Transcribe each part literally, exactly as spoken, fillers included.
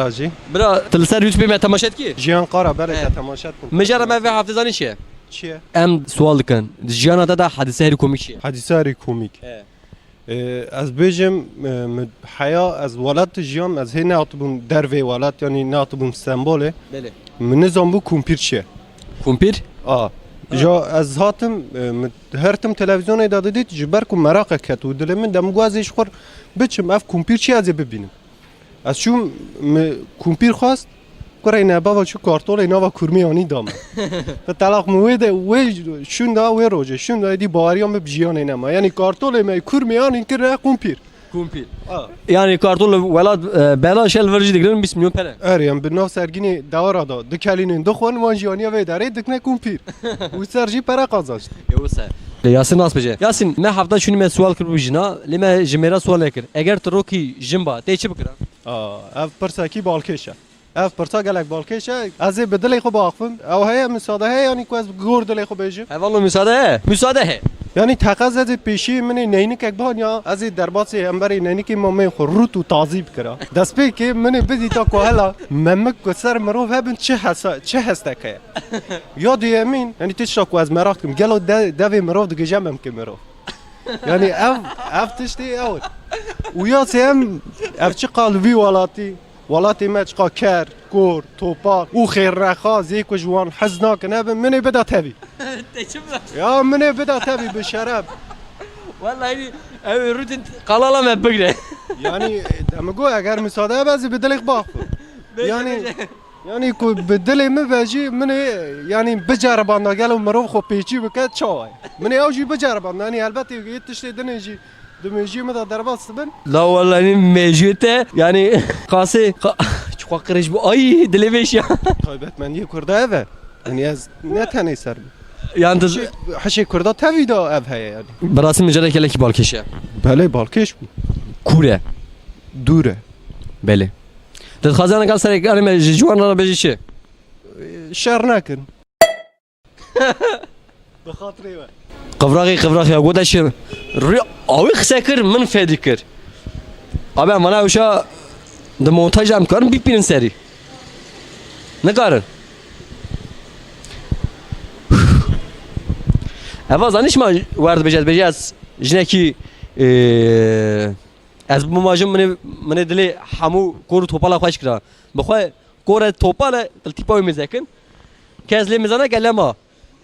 Jî. Bira, tu li ser YouTube me temaşe dikî? Jiyan Kara, belê. He. Te temaşe dikim. Mijara me vê heftê zanî çi ye? Çi ye? Em sual dikin. Di jiyana te de hadise herî komîk çi ye? Hadise herî komîk. He. Ee, ez bêjim, e, mi heya ez welat jiyam, ez hê nehatibûm dervê welat, yanî nehatibûm Stenbolê. Belê. Min nizanbû kumpîr çi ye. Kumpîr? A. Ha. Ja ez hatim, e, mi her tim televîzyonê de didît, ji ber ku meraqek ket û dilê min de min got ez ê ji xwe biçim ev kumpîr çi ye, ez ê bibînim. Ez çûm, mi kumpîr xwest, kurê ne bava çû kartolê nava kurmiyanî da min. Bi telaq min wê de, wê şûnda, wê rojê şûnda, êdî baweriya min bi jiyanê nema. Yanî kartolê me kurmiyanî kirine kumpîr. Kumpîr. A. Yanî kartol welat, e, belaş e, li vir jî digirin bîst milyon pere. Er, yan bi nav sergînê dewara da, dikelînin dixwin, wan jiyaniya vê derê dikine kumpîr. Û ser jî pere qazanç. Ê, wisa. Lê Yasin nas bêje. Yasin, me hefta çûnî me sual kir bû jina, lê me ji mêra sual nekir. Eger tu rokî jin ba, tê çi bikira? Aa, ev pirsekî balkêş e. Ev pirsa gelek balkêş e. Ez ê bi dilê xwe biaxivim. Ew heye, misade heye, yanî ku ez bi gor dilê xwe bêjim? Hevalo, misade heye. Misade heye. Yanî teqez ez ê pêşî min ê neynikek bihaniya, ez ê derbasê hemberê neynikê mameyê xwe rût û tazî bikira. Destpêkê min ê bidîta ku hela memik ku ser mirov hebin çi hesa-, çi hestek heye. Ya duyemîn, yanî tişta ku ez meraq dikim, gelo de-, devê mirov digije memkê mirov? Yanî ev, ev tiştê ew in. Û ya sêyem, ev çi qal vî welatî, welatê me çiqa ker, kor, topal û xêrnexwaz ê ku ji wan hez nakin hebin, min ê bida tevî. Te çi bira? Ya min ê bida tevî bi şeref. Wellahî ew ê rûtin qalala me bigre. Yanî, e, demigo eger misade be ez ê bi dilê xwe baxim. Bêje, Yanî, bêje. Yanî ku bi dilê min ve jî min ê, yanî biceribanda gelo mirov xwe pêçî bike çawa ye? Min ê ew jî biceribanda. Yanî helbetê yê tiştê dinê jî di mêjiyê min de derbas dibin. La wellahî mêjiyê te, yanî qasê, qa-, çiqa qirêj bû. Ay, dilê vêşiya. Taybetmendiyê Kurda ev e. Yanî ez ne tenê ser bû. Yanî tu Hişê, hişê Kurda tevî de ev heye yanî. Bi rastî mijareke gelekî balkêş e. Belê balkêş bû. Kûr e. Dûr e. Belê. Tu dixwazî aneka serê kanê me ji ciwan re bêjî çi? Şer nekin. Bi xatirê we. Qivraxê, qivraxê ya gote çi? Rûyê awê qise kir, min fedî kir. Abi, em vana ewşa di montaj em karin bîpînin serî. Nikarin. Eva zanî çima wer dibêje, dibêje ez jinekî, e, ez bimajim, min ê, min ê dilê hemû kor û topala xwe şikira. Bi xwe kor e, topal e, li tîpa wî mêze kin. Kes lê mêze neke lema.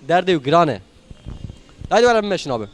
Derdê wî giran e. Haydi were bimeşin abi.